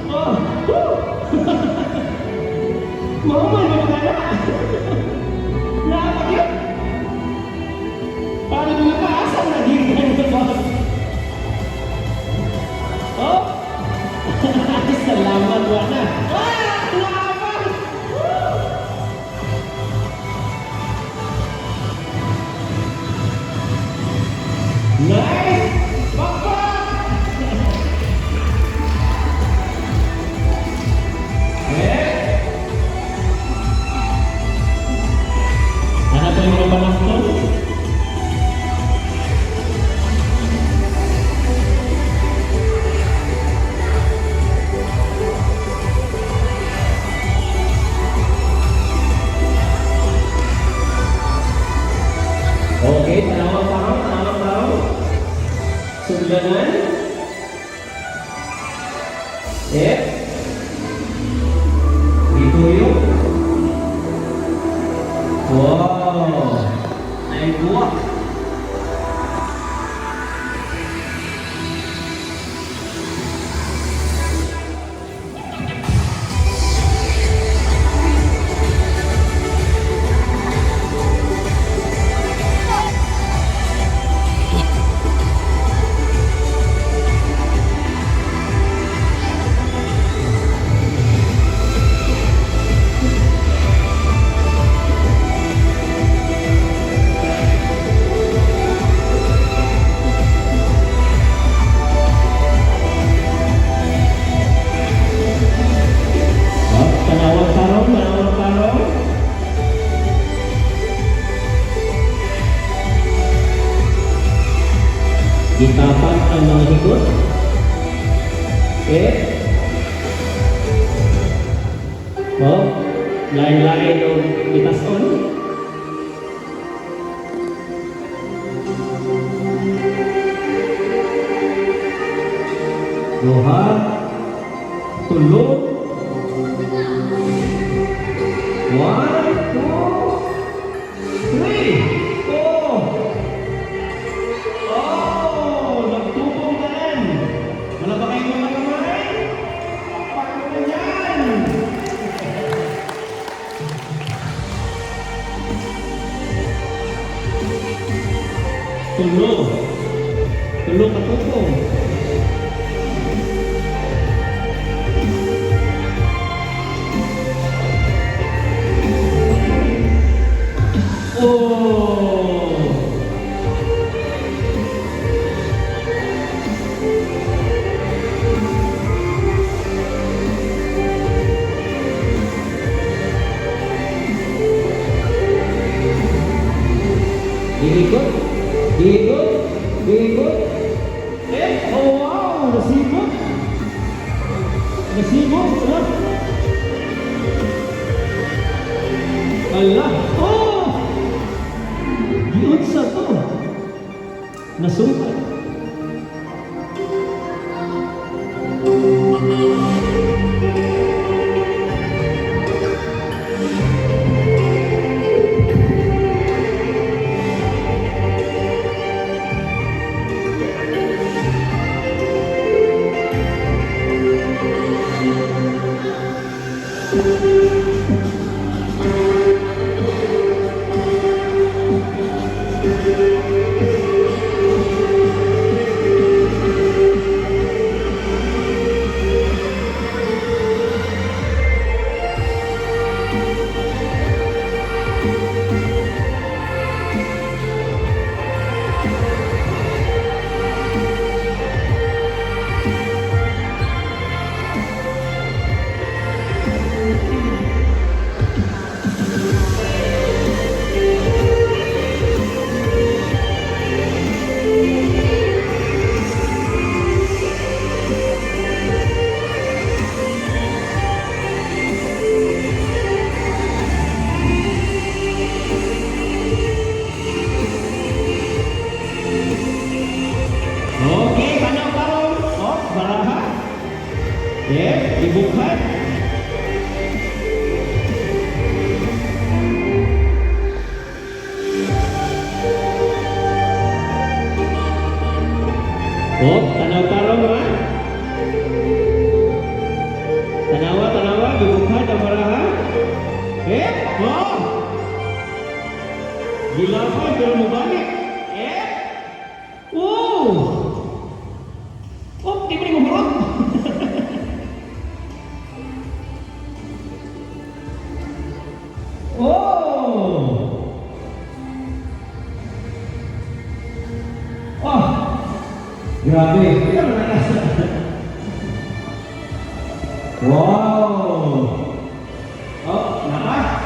Oh! Woo! Mahuman mo ka na! Nakakagit! Paano mo nakaasa na di ka na, boss? Oh! Salamat, wala. Ah! Laban! Woo! Nice! Bakbak! Eh? Hanap pa yung mga panakton? Okay, tanawang tao, tanawang tao. Suglanan. Eh. Ituyo. Wow. Ay, buwak. Oh, tanawang tarong, tanawang tarong. Gitapat ang mga higot. Eh. Oh, lain-lain o itason. Duha, tulo, one, two, three, four. Oh, nagtupong tanan. Wala ba kayong mga kamay? Paano na yan? Tulo. Tulo katupong. Oh! Giikot, giikot, giikot. Eh, oh wow, nasibot. Nasibot, ala. Ala, oh! Giunsa to. Nasungkat. Okay, tanaw karon. Oh, baraha. Yeah, ibukhat. Oh, tanaw tarong ha. Nilapay pero mobalik. Eh? Oh! Oh, di ba ni mahurot? Oh! Oh! Grabe. Wow! Oh, naka.